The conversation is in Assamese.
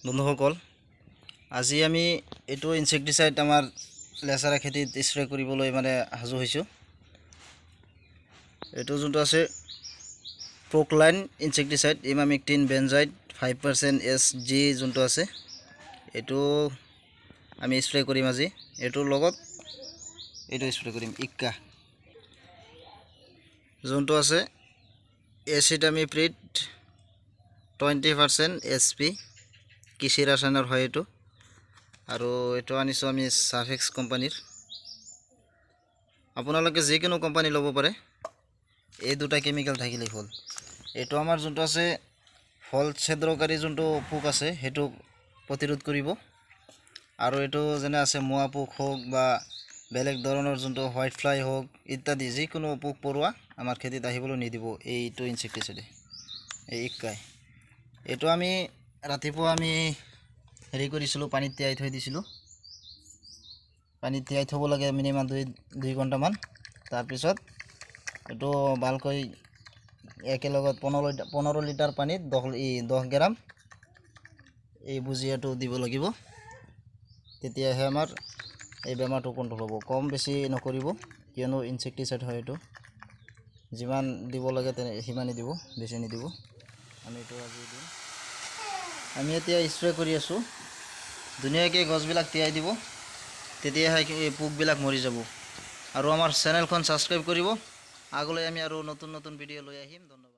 বন্ধুসকল, আজি আমি এইটো ইনচেক্টিচাইড আমাৰ লেচাৰা খেতিত স্প্ৰে কৰিবলৈ মানে সাজু হৈছোঁ। এইটো যোনটো আছে প্ৰকলাইন ইনচেক্টিচাইড, ইমামিক্টিন বেনজাইড 5% SG যোনটো আছে, এইটো আমি স্প্ৰে কৰিম আজি। এইটোৰ লগত এইটো স্প্ৰে কৰিম, ইক্কা যোনটো আছে, এচিটামিপ্ৰিড 20% SP, কৃষি ৰাসায়নৰ হয় এইটো। আৰু এইটো আনিছোঁ আমি চাফেক্স কোম্পানীৰ। আপোনালোকে যিকোনো কোম্পানী ল'ব পাৰে, এই দুটা কেমিকেল থাকিলেই হ'ল। এইটো আমাৰ যোনটো আছে ফল ছিদ্ৰকাৰী যোনটো পোক আছে, সেইটো প্ৰতিৰোধ কৰিব। আৰু এইটো যেনে আছে মোৱা পোক হওক বা বেলেগ ধৰণৰ যোনটো হোৱাইট ফ্লাই হওক ইত্যাদি, যিকোনো পোক পৰুৱা আমাৰ খেতিত আহিবলৈ নিদিব এইটো ইনচেক্টিচাইডে, এই ইক্কাই। এইটো আমি ৰাতিপুৱা আমি হেৰি কৰিছিলোঁ, পানীত তিয়াই থৈ দিছিলোঁ। পানীত তিয়াই থ'ব লাগে মিনিমাম দুই ঘণ্টামান। তাৰপিছত এইটো ভালকৈ একেলগত 15 লিটাৰ পানীত 10 গ্ৰাম এই ভুজিয়াটো দিব লাগিব। তেতিয়াহে আমাৰ এই বেমাৰটো কণ্ট্ৰল হ'ব। কম বেছি নকৰিব, কিয়নো ইনচেক্টিচাইড হয় এইটো। যিমান দিব লাগে তেনে সিমানেই দিব, বেছি নিদিব। আমি এইটো আজি দিম। আমি এতিয়া স্প্ৰে কৰি আছোঁ। ধুনীয়াকৈ গছবিলাক তিয়াই দিব, তেতিয়াহে এই পোকবিলাক মৰি যাব। আৰু আমাৰ চেনেলখন ছাবস্ক্ৰাইব কৰিব। আগলৈ আমি আৰু নতুন নতুন ভিডিঅ' লৈ আহিম। ধন্যবাদ।